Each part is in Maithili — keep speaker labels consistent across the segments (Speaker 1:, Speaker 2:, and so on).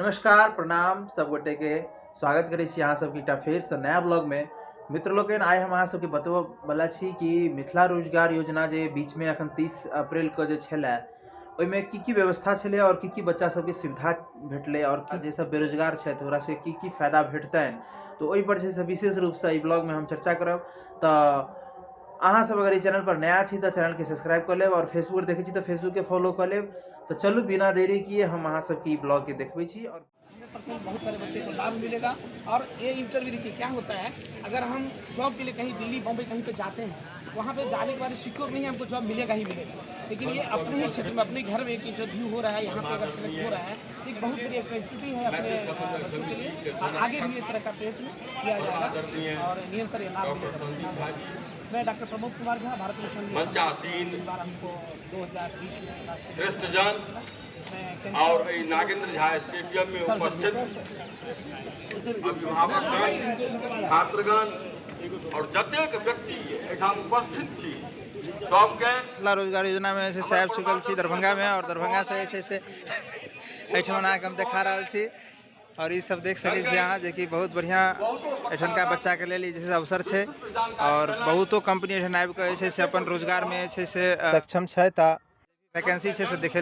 Speaker 1: नमस्कार, प्रणाम, सब गोटे के स्वागत करै छी अहाँ सबके एकटा फेरसँ नया ब्लॉगमे। मित्र लोकनि, आइ हम अहाँ सबके बतबऽ वाला छी कि मिथिला रोजगार योजना जे बीचमे अखन 30 अप्रैल के जे छलै, ओहिमे की की व्यवस्था छलै और की की बच्चा सबके सुविधा भेटलै और की जे सब बेरोजगार छथि ओकरा सबके की की फायदा भेटतनि, तऽ ओहि पर जे छै विशेष रूपसँ एहि ब्लॉगमे हम चर्चा करब। तऽ अहाँ सब अगर ई चैनल पर नया छी तऽ चैनलके सब्सक्राइब कऽ लेब और फेसबुक पर देखै छी तऽ फेसबुकके फॉलो कऽ लेब। तऽ चलू बिना देरी किए हम अहाँ सबके ई ब्लॉगके देखबै छी। और
Speaker 2: 100% बहुत सारे बच्चे को लाभ मिलेगा। और ये इंटरव्यू देखिए क्या होता है, अगर हम जॉब के लिए कहीं दिल्ली बॉम्बे कहीं पे जाते हैं, वहाँ पे जाने के बाद सिक्योर नहीं है हमको जॉब मिलेगा ही मिलेगा, लेकिन ये अपने ही क्षेत्र में अपने घर में एक इंटरव्यू हो रहा है, यहाँ पे अगर सेलेक्ट हो रहा है तो एक बहुत बड़ी अपॉर्चुनिटी है अपने बच्चों के लिए। और आगे भी इस तरह का प्रयत्न किया जाएगा और निरंतर ये लाभ मिलेगा। मैं डॉक्टर प्रमोद कुमार झा, भारत मिशन बार हमको 2020 में
Speaker 3: श्रेष्ठ जन और नागेंद्र झा स्टेडियम में उपस्थित अभिभावकगण, छात्रगण और जतेक व्यक्ति एहिठाम उपस्थित छी सबके
Speaker 1: मिथिला रोजगार योजना में से आबि चुकल छी दरभंगा में और दरभंगा से जे छै से एहिठाम अहाँके हम देखा रहल छी। और ई सब देख सकै छी अहाँ जे कि बहुत बढ़िआँ एहिठमका बच्चाके लेल ई जे छै से अवसर छै और बहुतो कंपनी एहिठाम आबि कऽ जे छै से अपन रोजगारमे जे छै से सक्षम छै। तऽ वैकेंसी छै से देखे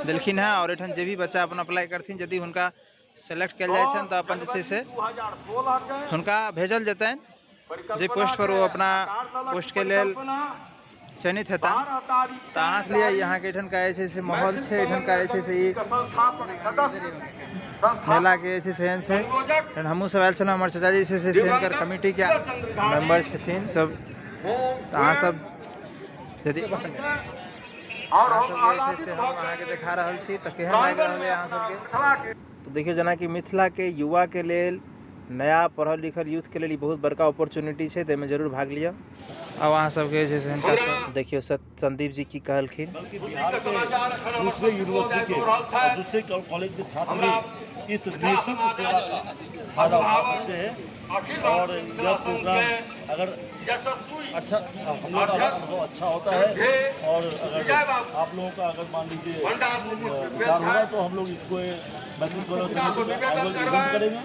Speaker 1: देलखिन हेँ और एहिठाम जे भी बच्चा अपन अप्लाई करथिन, यदि हुनका सेलेक्ट कयल जाइ छनि तऽ अपन जे छै से हुनका भेजल जेतनि जे पोस्ट पर ओ अपना पोस्टके लेल चयनित हेता। तऽ अहाँ से अहाँके एहिठामका जे छै से माहौल छै, एहिठामका जे छै से ई मेलाके जे छै से एहन छै। हमहूँ सब आयल छलहुँ, हमर चाचा जी छै से हिनकर कमिटीके मेम्बर छथिन सब। तऽ अहाँ सब यदि अहाँ सबके जे छै से हम अहाँके देखा रहल छी तऽ केहन लागि रहल अइ अहाँ सबके। तऽ देखियौ जेनाकि मिथिलाके युवाके लेल, नया पढ़ल लिखल यूथके लेल ई बहुत बड़का अपॉर्चुनिटी छै, ताहिमे जरूर भाग लिअ। आब अहाँ सबके जे छै से हिनका देखियौ संदीप जी की कहलखिन।
Speaker 4: बिहार के दूसरे यूनिवर्सिटी के और दूसरे कॉलेज के छात्र भी इस निःशुल्क सेवा का फायदा उठा सकते हैं। और यह प्रोग्राम अगर अच्छा हम लोग का अनुभव अच्छा होता है और अगर आप लोगों का अगर मान लीजिए विचार होगा तो हम लोग इसको मैथिली समन्वय समिति में एनुअल इवेंट करेंगे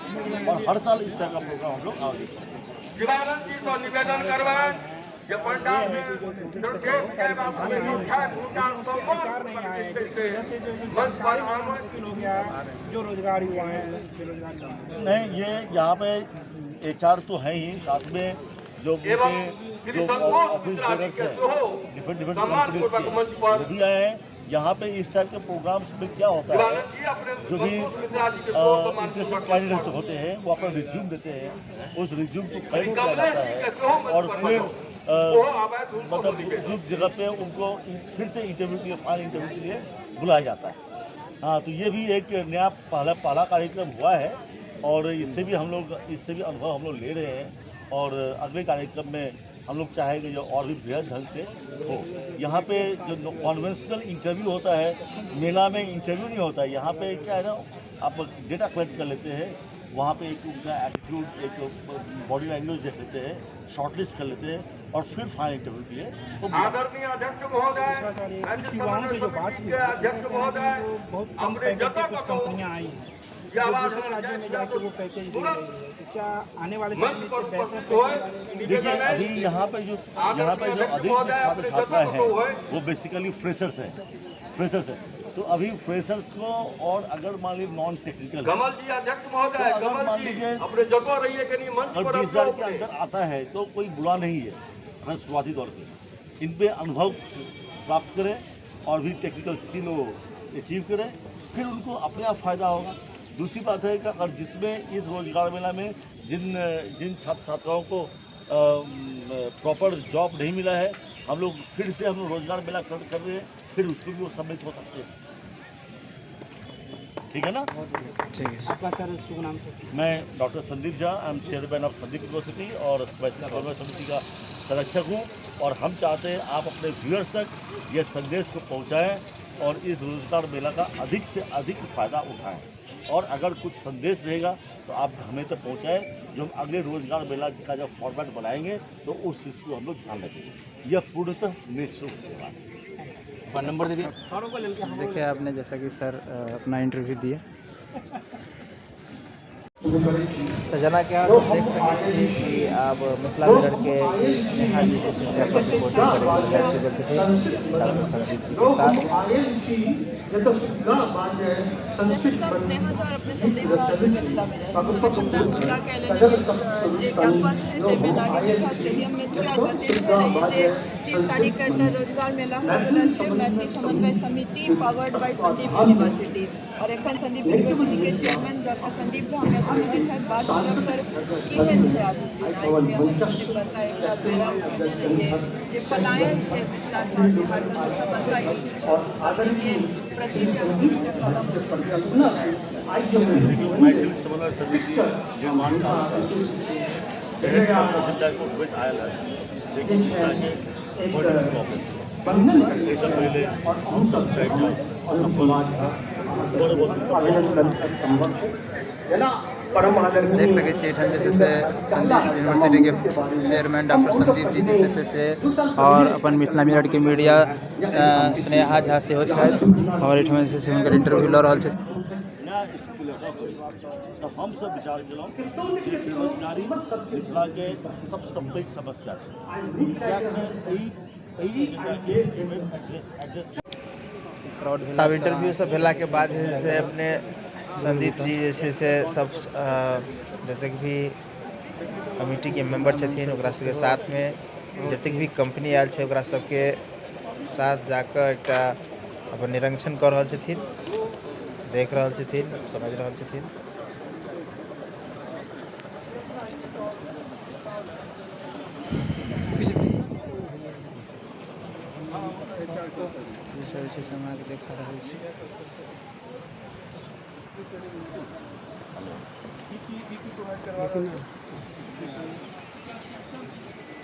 Speaker 4: और हर साल इस तरह का प्रोग्राम हम लोग आयोजित करेंगे।
Speaker 3: शिवानंद जी से निवेदन करबनि जे पंडाल में
Speaker 5: जो रोजगार युवा हैं, बेरोजगार युवा
Speaker 4: नहीं, ये यहाँ पे एचआर तो है ही, साथ में जो जो ऑफिस बेरर्स हैं डिफरेंट डिफरेंट कंपनीज के वो भी आए हैं। यहाँ पे इस टाइप के प्रोग्राम्स में क्या होता है, जो भी इंटरेस्टेड कैंडिडेट होते हैं वो अपना रिज्यूम देते हैं, उस रिज्यूम को कलेक्ट किया जाता है और फिर मतलब उपयुक्त जगह पे उनको फिर से इंटरव्यू के लिए, फाइनल इंटरव्यू के लिए बुलाया जाता है। हाँ, तो ये भी एक नया पहला कार्यक्रम हुआ है और इससे भी हम लोग, इससे भी अनुभव हम लोग ले रहे हैं और अगले कार्यक्रम में हम लोग चाहेंगे जो और भी बेहद ढंग से हो। यहाँ पे जो कॉन्वेंशनल इंटरव्यू होता है, मेला में इंटरव्यू नहीं होता है। यहाँ पे क्या है ना, आप डेटा कलेक्ट कर लेते हैं, वहाँ पे एक उनका एटीट्यूड, एक बॉडी लैंग्वेज देख लेते हैं, शॉर्टलिस्ट कर लेते हैं और फिर फाइनल इंटरव्यू के लिए।
Speaker 3: आदरणीय अध्यक्ष महोदय,
Speaker 5: कुछ युवाओं से जो बात हुई,
Speaker 3: अध्यक्ष महोदय,
Speaker 5: बहुत कम पैकेज पे कुछ कंपनियां आई हैं जो दूसरे राज्यों में जाके वो पैकेज दे रही है, तो क्या आने वाले समय में इससे बेहतर पैकेज?
Speaker 4: देखिए, अभी यहाँ पे जो अधिक छात्र छात्राएं हैं वो बेसिकली फ्रेशर्स हैं, फ्रेशर्स हैं। तो अभी फ्रेशर्स को और अगर मान लीजिए नॉन टेक्निकल,
Speaker 3: कमल जी अध्यक्ष महोदय,
Speaker 4: तो अगर मान लीजिए
Speaker 3: अपने जगह रहिए कि नहीं मंच पर
Speaker 4: 20,000 के अंदर आता है तो कोई बुरा नहीं है। अगर शुरुआती तौर पर इन पे अनुभव प्राप्त करें और भी टेक्निकल स्किल वो अचीव करें, फिर उनको अपने आप फ़ायदा होगा। दूसरी बात है कि अगर जिसमें इस रोजगार मेला में जिन जिन छात्र छात्राओं को प्रॉपर जॉब नहीं मिला है, हम लोग फिर से हम लोग रोजगार मेला कर रहे हैं, फिर उसको भी वो सम्मिलित हो सकते हैं। ठीक है ना?
Speaker 1: ठीक है।
Speaker 5: आपका सर शुभ नाम से?
Speaker 4: मैं doctor Sandeep Jha, I am chairman of Sandeep university और मैथिली समन्वय समिति का संरक्षक हूँ। और हम चाहते हैं आप अपने व्यूअर्स तक ये संदेश को पहुँचाएँ और इस रोजगार मेला का अधिक से अधिक फ़ायदा उठाएँ। और अगर कुछ संदेश रहेगा तो आप हमें तक पहुँचाएँ, जो हम अगले रोजगार मेला का जब फॉर्मेट बनाएंगे तो उस चीज़ को हम लोग ध्यान रखेंगे। यह पूर्णतः निःशुल्क सेवा है।
Speaker 2: नंबर दे दिया।
Speaker 1: देखिए आपने जैसा कि सर अपना इंटरव्यू दिया तऽ जेनाकि अहाँ सब देख सकै छी कि आब मिथिला मिरर के ई स्नेहा जी जे छै से अपन रिपोर्टिंग करैके लेल आबि चुकल छथिन डॉक्टर संदीप जी के साथ।
Speaker 6: हम स्नेहा झा और अपने सब देख रहल छी मिथिला मिरर। हमसब एखन दरभंगा के एल.एन.एम.यू जे कैंपस छै ताहिमे नागेन्द्र झा स्टेडियम मे छी और बतेने रही जे 30 तारीख के एतऽ रोजगार मेला होयवला छै मैथिली समन्वय समिति पावर्ड बाय संदीप यूनिवर्सिटी। और एखन संदीप यूनिवर्सिटी के चेयरमैन डॉक्टर संदीप झा हमरा सब संगे छथि। बात करब सर, केहन छै आजुक दिन? आइ जे अहाँ एतेक बड़का एकटा बेड़ा उठेने रहियै जे पलायन छै मिथिलासँ और बिहारसँ, सबसँ बड़का इशू छै, एहिके प्रति जे अहाँके एकटा कदम।
Speaker 4: देखियौ, मैथिल समन्वय समिति निर्माण कालसँ एहन सब एजेंडाके उठबैत आयल अछि जेकि मिथिलाके बड प्रॉब्लम छै। एहिसँ पहिले हमसब 4टा सफल बड़
Speaker 1: देख सकै छी एहिठाम जे छै से संदीप यूनिवर्सिटी के चेयरमैन डॉक्टर संदीप जी जे छै से और अपन मिथिला मिरर के मीडिया स्नेहा झा सेहो छथि और एहिठाम जे छै से हुनकर इंटरव्यू लऽ रहल छथि।
Speaker 4: नया इशूके लऽ कऽ तऽ हमसब विचार केलहुँ जे बेरोजगारी मिथिलाके सबसँ पैघ समस्या छै, किएक ने एहि एजेंडाके एहिमे एड्रेस एड्रेस
Speaker 1: आब इंटरव्यू सब भेलाके बाद जे छै से अपने संदीप जी जे छै से सब जतेक भी कमिटीके मेम्बर छथिन ओकरा सबके साथमे जतेक भी कंपनी आयल छै ओकरा सबके साथ जाकऽ एकटा अपन निरीक्षण कऽ रहल छथिन, देख रहल छथिन, समझ रहल छथिन। ई सब जे छै से हम अहाँके देखा रहल छी।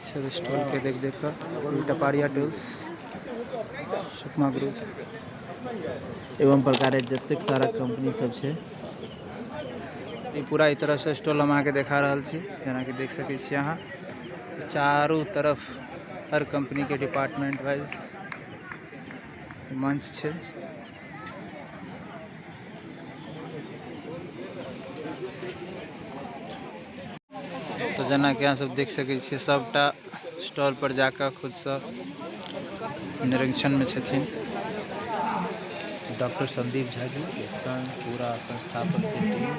Speaker 1: सब स्टॉल के देख देख कऽ टपारिया टूल्स, सुकमा ग्रुप एवं प्रकारे जतेक सारा कंपनी सब छै ई पूरा ई तरह से स्टॉल हम अहाँके देखा रहल छी। जेनाकि देख सकै छी अहाँ चारू तरफ हर कंपनी के डिपार्टमेंट वाइज मंच छै। तो जेनाकि अहाँ सब देख सकै छियै सबटा स्टॉल पर जाकऽ खुदसँ निरीक्षण में छथिन डॉक्टर संदीप झा जी के संग पूरा संस्थापक के टीम।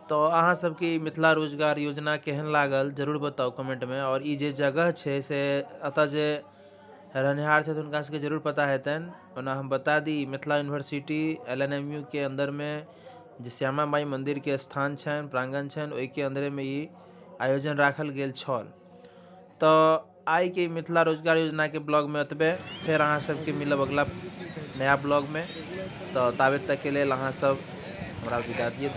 Speaker 1: तो अहाँ सबके ई मिथिला रोजगार योजना केहन लागल जरूर बताउ कमेंट में। और ई जे जगह छै से एतऽ जे रहनिहार छथि हुनका सबके जरूर पता हेतनि। ओना हम बता दी मिथिला यूनिवर्सिटी एल.एन.एम.यू के अंदर में जे श्यामा माई मंदिर के स्थान छनि, प्रांगण छनि, ओहिके अंदरे में ई आयोजन राखल गेल छल। तो आइ के मिथिला रोजगार योजना के ब्लॉग में एतबे, फेर अहाँ सबके मिलब अगला नया ब्लॉग में। तो ताबे तक के लेल अहाँ सब हमरा विदा दिअ।